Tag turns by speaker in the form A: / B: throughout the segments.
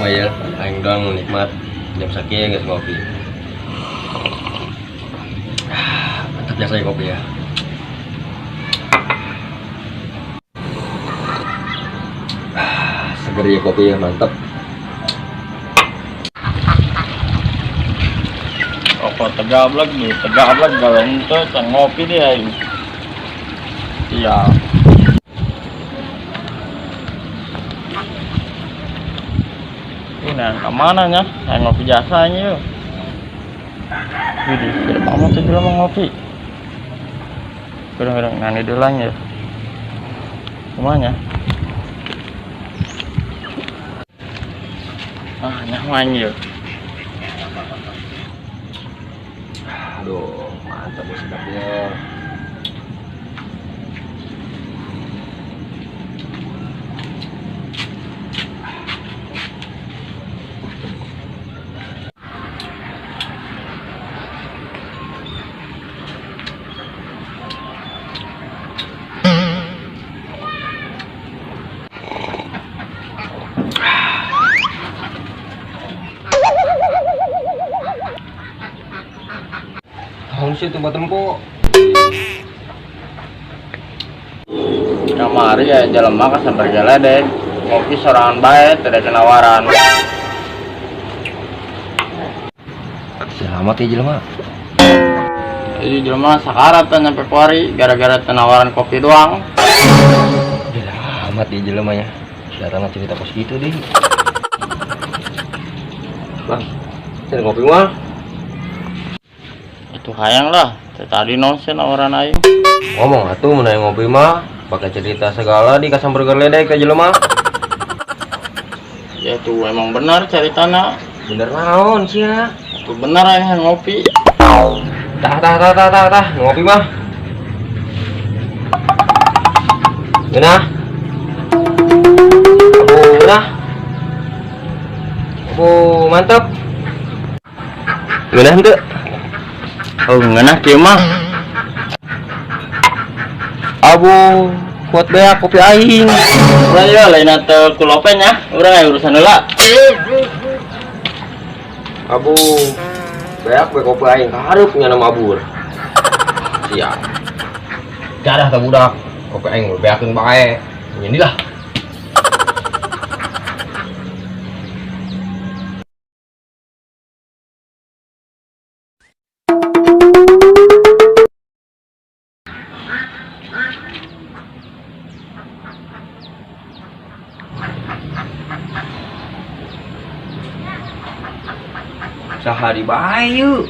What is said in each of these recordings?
A: mah ya, aing doang nikmat jam sakieu geus ngopi. Mantap jasa kopi ya. Seger ya kopi ya, mantap.
B: Rokok tegablek nih, tegablek kalau itu ngopi dia. Iya. Ini kemana nya? Saya ngopi jasanya yuk. Widih, tidak mau tuh jelema ngopi. Kurang-kurang nani dulang ya. Kemana? Ah, nyaman yuk.
A: Aduh, mantap ya sedapnya. Sih tempat tempo
B: kamari ya jelema ka sambar geledek ngopi sorangan bae teu kenawaran.
A: Selamat ya jelema.
B: Jadi jelema sakarat teh nyampe kuari gara-gara tenawaran kopi doang.
A: Selamat ya jelema nya. Datang cerita kos gitu deh. Bang, cari ngopi mah.
B: Itu hayang lah, tadi nonsen nawaran aing.
A: Ngomong atuh mun aya ngopi mah, pakai cerita segala di kasamber geledek ka jelema.
B: Ya tuh emang benar ceritana.
A: Bener naon sia?
B: Tuh bener aing ngopi.
A: Tah tah tah tah tah tah, ngopi mah. Ngeunah. Abu ngeunah. Abu mantap. Ngeunah henteu?
B: Oh, ngeunah kieu mah.
A: Abu kuat beak kopi aing.
B: Urang ieu lain teu kulopen nya, urang aya urusan heula.
A: Abu beak we kopi aing kahareup nya nama abur. Siap. Dadah tah budak, kopi aing beakeun bae. Inilah. Sahari bayu.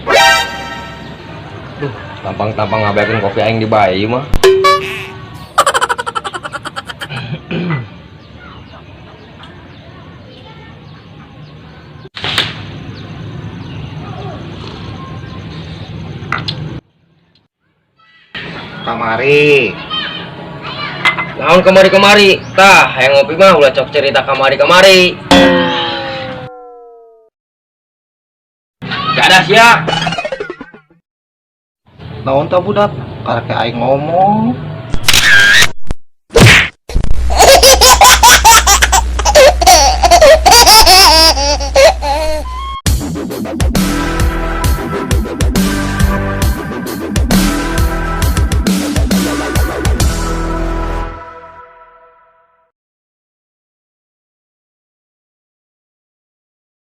A: Duh, tampang-tampang ngabeakeun kopi aing di bayu mah.
C: Kamari.
A: Naon kamari-kamari? Tah, hayang ngopi mah ulah cok cerita kamari-kamari. Dadah sia.
C: Naon ta budak? Karek aing ngomong.